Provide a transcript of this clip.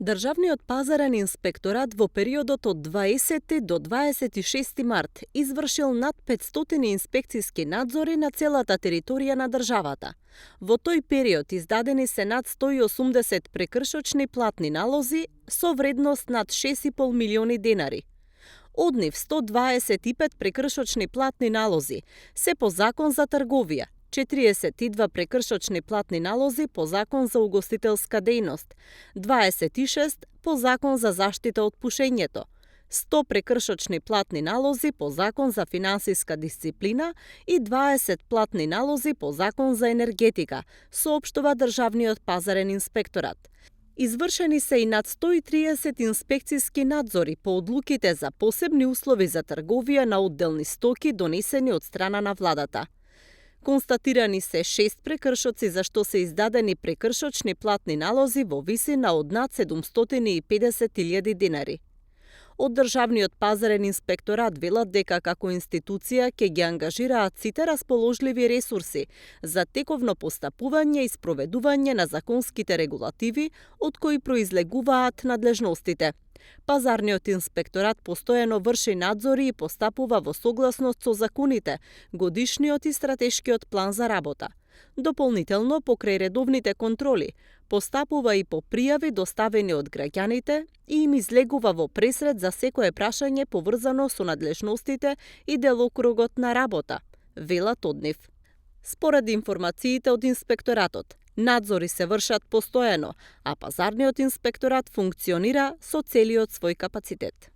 Државниот пазарен инспекторат во периодот од 20 до 26 март извршил над 500 инспекцијски надзори на целата територија на државата. Во тој период издадени се над 180 прекршочни платни налози со вредност над 6,5 милиони денари. Од нив 125 прекршочни платни налози се по Закон за трговија, 42 прекршочни платни налози по Закон за угостителска дејност, 26 по Закон за заштита од пушењето, 100 прекршочни платни налози по Закон за финансиска дисциплина и 20 платни налози по Закон за енергетика, соопштува Државниот пазарен инспекторат. Извршени се и над 130 инспекцијски надзори по одлуките за посебни услови за трговија на одделни стоки донесени од страна на владата. Констатирани се 6 прекршоци за што се издадени прекршочни платни налози во висина од над 750.000 денари. Од Државниот пазарен инспекторат велат дека како институција ќе ги ангажираат сите расположливи ресурси за тековно постапување и спроведување на законските регулативи од кои произлегуваат надлежностите. Пазарниот инспекторат постојано врши надзори и постапува во согласност со законите, годишниот и стратешкиот план за работа. Дополнително, покрај редовните контроли, постапува и по пријави доставени од граѓаните и им излегува во пресред за секое прашање поврзано со надлежностите и делокругот на работа, велат од нив. Според информациите од инспекторатот, надзори се вршат постојано, а пазарниот инспекторат функционира со целиот свој капацитет.